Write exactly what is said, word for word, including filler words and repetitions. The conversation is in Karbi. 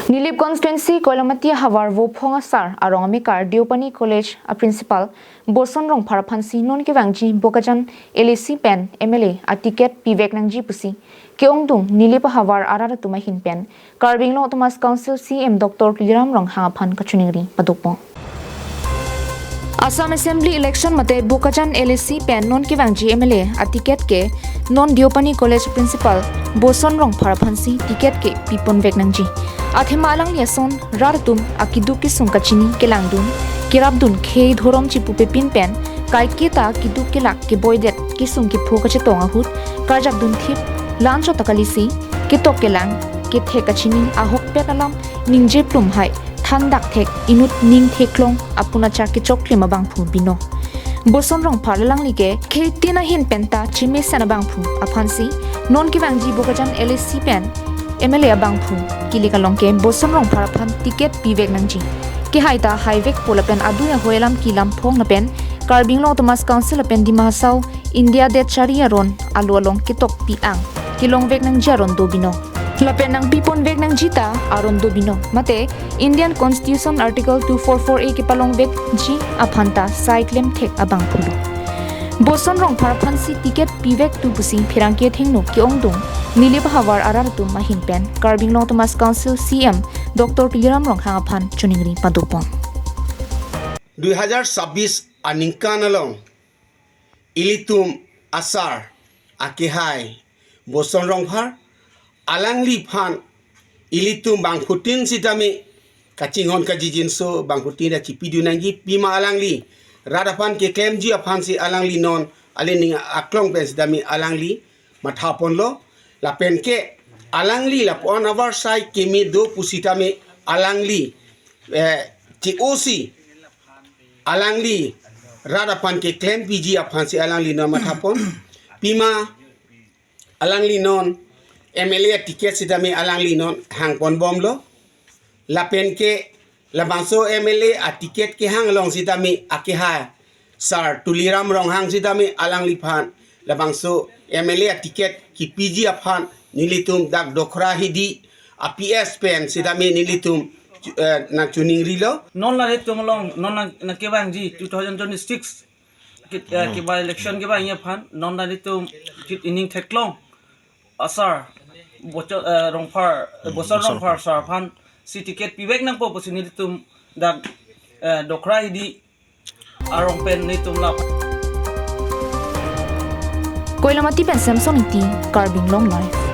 Nilip constituency Koilamati ahavar Vophong asar arong amekar Deopani College a principal Boson Rongphar aphansi non kevangji Bokajan L A C pen M L A a ticket pivek nangji pusi ke-ongdung Nilip ahavar arat atum ahin pen Karbi Anglong Autonomous Council C M Doctor Tuliram Ronghang aphan kachiningri padopon. Assam Assembly election mate Bokajan L A C pen non kevangji M L A a ticket ke non Deopani College principal Boson Rongphar aphansi ticket ke piponvek nangji. Athema alangli ason rat atum akeduk kesung kachini kelangdun, kerapdun khei dhorom chipupepin pen kaiketa keduk kelak keboidet kesung kepho kachetong ahut karjapdun thip, lan chot ta kalisi, ketok kelang, kethek kachini ahokpet alam ningje plum hai thandak thek inut ning theklong apun achak kechoklim abangphu binong. Boson Rongphar alangli ke kheitin ahin penta chimesen abangphu aphansi non kevangji Bokajan L A C pen M L A abangphu kili kalong ke Boson Rongphar aphan ticket pivek nangji. Kehai ta haivekpo lapen adui ahoi alam kelam phong lapen Karbi Anglong Autonomous Council lapen Dima Hasao India det chari aron alo along ketokpi ang kelongvek nangji aron do binong. Lapen nangpiponvek nangji ta aron do binong. Mate Indian Constitution Article two four four A kepalongvekji aphan ta sai klemthek abangphu lo. Boson Rongphar aphansi ticket pivek tu pusi pherangke thengno ke-ongdung Nilip ahavar arat atum ahin pen Karbi Anglong Autonomous Council C M Doctor Tuliram Ronghang aphan chiningri padopon. Dui hajar sabis aningkan along ilitum asar akehai Boson Rongphar alangliphan ilitum bangphutin sitame kachinghon kajijinso bangphutin ta chipidun nangji. Pima alangli rat aphan keklemji aphansi alangli non alining aklong pen sitame alangli mathaponlo. Lapen ke alangli lapu-an avarsai keme do pusitame alangli eh, chi-osi alangli rat aphan keklempiji aphansi alangli non mathapon. Pima alangli non M L A a ticket sitame alangli non hangponbomlo. Lapen ke labangso M L A a ticket kehang along sitame akehai Sar Tuliram Ronghang sitame alangliphan labangso M L A a ticket kipiji aphan nelitum dak Dokhra Hidi a P S pen sitame nelitum eh, nangchiningrilo. Non la itum along non nang nangkevangji two thousand twenty-six kit eh, kiba election kevangji aphan non la itum kit ining theklong asar Bocho eh, Rongphar eh, Boson Rongphar sar aphansi ticket pivek nangpo pusi nelitum dak eh, Dokhra Hidi arong pen nelitum la Koilamati pen Samson Ingti, Karbi Anglong Live.